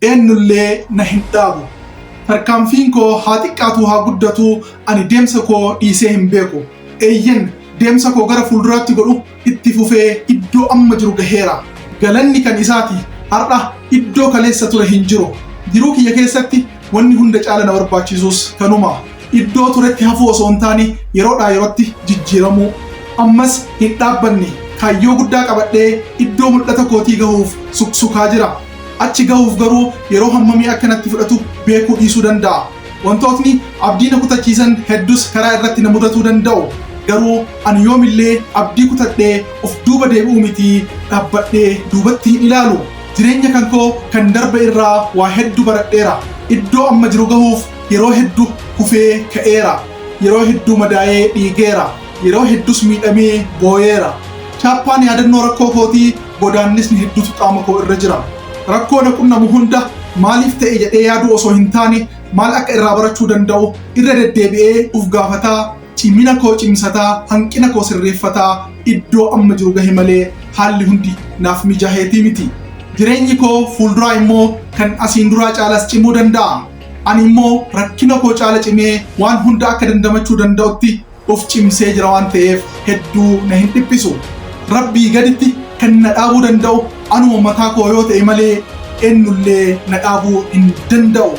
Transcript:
Eennullee na hin dhaabu. Tarkaanfiin koo haa xiqqaatuu haa guddatuu ani deemsa koo dhiisee hin beeku. Eeyyen deemsa koo gara fuulduraatti godhu itti fufee iddoo amma jiru gaheera. Galanni kan isaati har'a iddoo kaleessa ture hin jiru. Jiruu kiyya keessatti wanni hunda caala na barbaachisus kanuma. Iddoo turetti hafuu osoo hin taane yeroodhaa yerootti jijjiiramuu. Ammas hin dhaabbanne. Kaayyoo guddaa qabadhee iddoo mul'ata kootii gahuuf suksukaa jira. Achi gahuuf garuu yeroo hammamii akka natti fudhatu beekuu dhiisuu danda'a. Wantootni abdii na kutachiisan heddus karaa irratti na mudatuu danda'u. Garuu ani yoomillee abdii kutadhee of duuba deebi'uu mitii dhaabbadhee duubatti hin ilaalu. Jireenya kan koo kan darbe irraa waa heddu baradheera. Iddoo amma jiru gahuuf yeroo heddu kufee ka'eera. Yeroo hedduu madaa'ee dhiigeera. Yeroo heddus miidhamee booyeera. Chaappaan yaadannoo rakkoo kootii godaannisni hedduutu qaama koo irra jira. Rakkoo na qunnamu hunda maaliif ta'e jedhee yaaduu osoo hin taane maal akka irraa barachuu danda'u irra deddeebi'ee uf gaafataa, cimina koo cimsataa, hanqina koo sirreeffataa iddoo amma jiru gahe malee haalli hundi naaf mijaaheetii miti. Jireenyi koo fuulduraa immoo kan asiin duraa caalaas cimuu danda'a. Ani immoo rakkina koo caala cimee waan hunda akka dandamachuu danda'utti of cimsee jira waan ta'eef hedduu na hin dhiphisu. Rabbii gaditti kan na dhaabuu danda'u anuma mataa koo yoo ta'e malee eenyullee na dhaabuu hin danda'u.